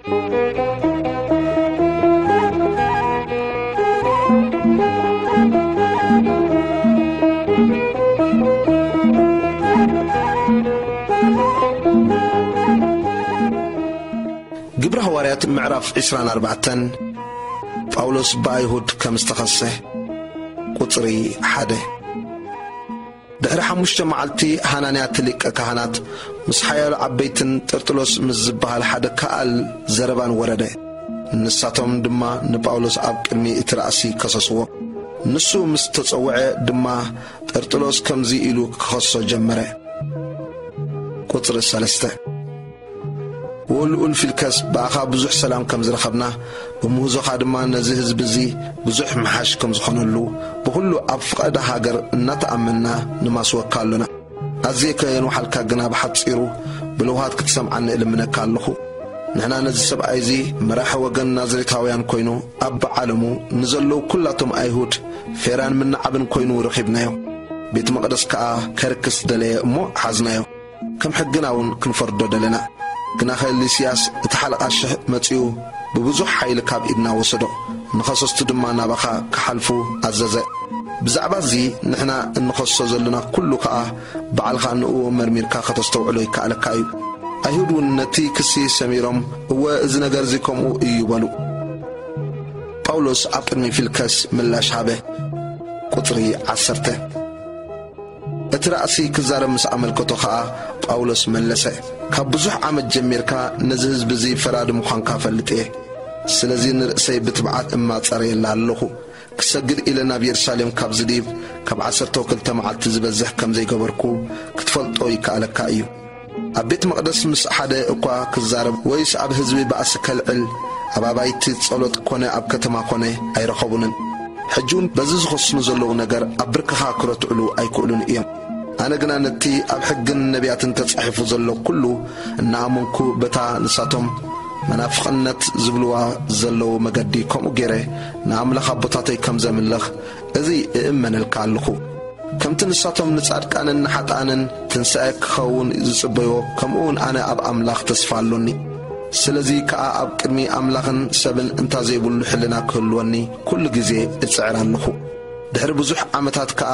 ግብሪ ሃዋርያት ምዕራፍ ዕስራን ኣርባዕተን። ጳውሎስ ብኣይሁድ ከም ዝተኸሰ። ቁጽሪ ሓደ። ድሕሪ ሓሙሽተ መዓልቲ ሃናንያ እቲ ሊቀ ካህናት ምስ ሓያሎ ዓበይትን ጥርጥሎስ ምስ ዝበሃል ሓደ ከኣል ዘረባን ወረደ። ንሳቶም ድማ ንጳውሎስ ኣብ ቅድሚ እቲ ራእሲ ከሰስዎ። ንሱ ምስ ተጸውዐ ድማ ጥርጥሎስ ከምዚ ኢሉ ክኸሶ ጀመረ። ቁጽሪ ሰለስተ። ወልኡል ፊልከስ፣ ብኣኻ ብዙሕ ሰላም ከም ዝረኸብና፣ ብምህዞኻ ድማ ነዚ ህዝቢ እዚ ብዙሕ ምሓሽ ከም ዝኾነሉ፣ ብኹሉ ኣብ ፍቐዳ ሃገር እናተኣመንና ንማስወካ ኣሎና። ኣዝየ ከየንውሓልካ ግና ብሓጺሩ ብልውሃት ክትሰምዓኒ እልምነካ ኣለኹ። ንሕና ነዚ ሰብኣይ እዚ መራሒ ወገን ናዝሬታውያን ኮይኑ ኣብ ዓለሙ ንዘለዉ ኩላቶም ኣይሁድ ፌራን ምንዓብን ኮይኑ ረኺብናዮ። ቤት መቕደስ ከኣ ከርክስ ደለየ እሞ ሓዝናዮ። ከም ሕግና እውን ክንፈርዶ ደለና። ግናኸ ሊስያስ እቲ ሓለቓ ሽሕ መጺኡ ብብዙሕ ሓይሊ ካብ ኢድና ወሰዶ። ንኸሰስቱ ድማ ናባኻ ክሓልፉ ኣዘዘ። ብዛዕባ እዚ ንሕና እንኸሶ ዘለና ኩሉ ከኣ ባዕልኻ ንእኡ መርሚርካ ከተስተውዕሎ ይከኣለካ እዩ። ኣይሁድ እውን ነቲ ክሲ ሰሚሮም፣ "እወ፣ እዚ ነገር እዚ ከምኡ እዩ" በሉ። ጳውሎስ ኣብ ቅድሚ ፊልከስ ምላሽ ሃበ። ቁጽሪ ዓሰርተ። እቲ ራእሲ ክዛረብ ምስ ኣመልከቶ ኸኣ ጳውሎስ መለሰ፣ "ካብ ብዙሕ ዓመት ጀሚርካ ነዚ ህዝቢ እዚ ፈራዲ ምዃንካ እፈልጥ እየ። ስለዚ ንርእሰይ ብትብዓት እማጸረየላ ኣለኹ። ክሰግድ ኢለ ናብ የሩሳሌም ካብ ዝድይብ ካብ ዓሰርተ ክልተ መዓልቲ ዝበዝሕ ከም ዘይገበርኩ ክትፈልጦ ይከኣለካ እዩ። ኣብ ቤት መቕደስ ምስ ሓደ እኳ ክዛረብ ወይስ ኣብ ህዝቢ ባእሲ ከልዕል ኣብ ኣባይቲ ጸሎት ኮነ ኣብ ከተማ ኮነ ኣይረኸቡንን። ሕጂ እውን በዚ ዝኸስኑ ዘለዉ ነገር ኣብ ብርክኻ ክረትዕሉ ኣይክእሉን እዮም። ኣነ ግና ነቲ ኣብ ሕግን ነቢያትን ተጻሒፉ ዘሎ ኩሉ እናኣመንኩ፣ በታ ንሳቶም መናፍቕነት ዝብልዋ ዘለዉ መገዲ ከምኡ ገይረ ንኣምላኽ ኣቦታተይ ከም ዘምልኽ እዚ እእመነልካ ኣለኹ። ከምቲ ንሳቶም ንጻድቃንን ንሓጥኣንን ትንሳኤ ክኸውን ዝጽበይዎ፣ ከምኡ እውን ኣነ ኣብ ኣምላኽ ተስፋ ኣሎኒ። ስለዚ ከኣ ኣብ ቅድሚ ኣምላኽን ሰብን እንታ ዘይብሉ ሕልና ክህልወኒ ኩሉ ግዜ እጽዕር ኣለኹ። ድሕሪ ብዙሕ ዓመታት ከኣ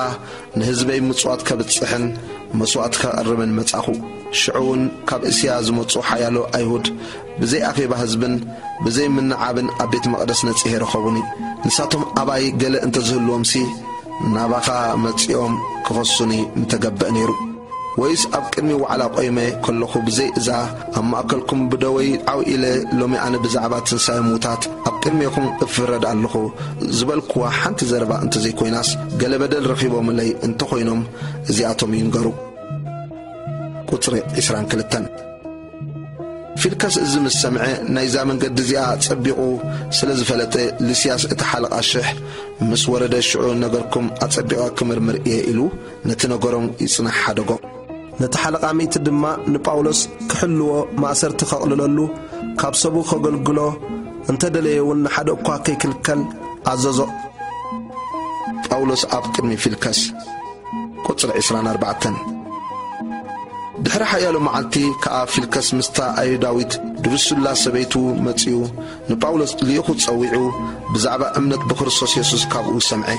ንህዝበይ ምጽዋት ከብጽሕን መስዋእቲ ከቕርብን መጻኹ። ሽዑ እውን ካብ እስያ ዝመጹ ሓያሎ ኣይሁድ ብዘይ ኣኼባ ህዝብን ብዘይ ምንዓብን ኣብ ቤት መቕደስ ነጺሄ ረኸቡኒ። ንሳቶም ኣባይ ገለ እንተዝህልዎምሲ ናባኻ መጺኦም ክኸሱኒ ምተገበእ ነይሩ። ወይስ ኣብ ቅድሚ ዋዕላ ቆይመ ከለኹ ብዘይ እዛ ኣብ ማእከልኩም ብደወይ ዓው ኢለ ሎሚ ኣነ ብዛዕባ ትንሳኤ ምዉታት ኣብ ቅድሜኹም እፍረድ ኣለኹ ዝበልኩዋ ሓንቲ ዘረባ እንተዘይኮይናስ፣ ገለ በደል ረኺቦምለይ እንተኾይኖም እዚኣቶም ይንገሩ። ቁጽሪ ዕስራን ክልተን። ፊልከስ እዚ ምስ ሰምዐ ናይዛ መንገዲ እዚኣ ጸቢቑ ስለ ዝፈለጠ፣ ሉስያስ እቲ ሓለቓ ሽሕ ምስ ወረደ ሽዑ ነገርኩም ኣጸቢቐ ክምርምር እየ ኢሉ ነቲ ነገሮም ይጽናሕ ሓደጎ። ነቲ ሓለቓ ሚእቲ ድማ ንጳውሎስ ክሕልዎ ማእሰርቲ ከቕልለሉ ካብ ሰቡ ከገልግሎ እንተ ደለየ እውን ንሓደ እኳ ከይክልከል ኣዘዞ። ጳውሎስ ኣብ ቅድሚ ፊልከስ። ቁጽሪ ዕስራን ኣርባዕተን። ድሕሪ ሓያሎ መዓልቲ ከኣ ፊልከስ ምስታ ኣይሁዳዊት ድብሱላ ሰበይቱ መጺኡ ንጳውሎስ ልኢኹ ጸዊዑ ብዛዕባ እምነት ብክርስቶስ የሱስ ካብኡ ሰምዐ።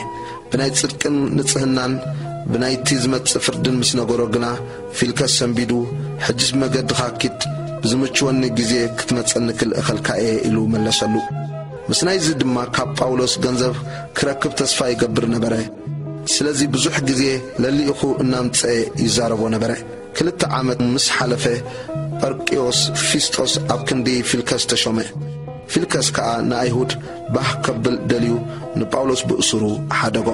ብናይ ጽድቅን ንጽህናን ብናይቲ ዝመጽእ ፍርድን ምስ ነገሮ ግና፣ ፊልከስ ሰንቢዱ፣ "ሕጅስ ብመገድኻ ኪድ፣ ብዝምችወኒ ግዜ ክትመጸኒ ክልእኸልካ እየ" ኢሉ መለሰሉ። ምስ ናይዚ ድማ ካብ ጳውሎስ ገንዘብ ክረክብ ተስፋ ይገብር ነበረ። ስለዚ ብዙሕ ግዜ ለሊኢኹ እናምጸኤ ይዛረቦ ነበረ። ክልተ ዓመት ምስ ሓለፈ፣ ጳርቅዮስ ፊስጦስ ኣብ ክንዲ ፊልከስ ተሾመ። ፊልከስ ከኣ ንኣይሁድ ባህ ከብል ደልዩ ንጳውሎስ ብእሱሩ ሓደጎ።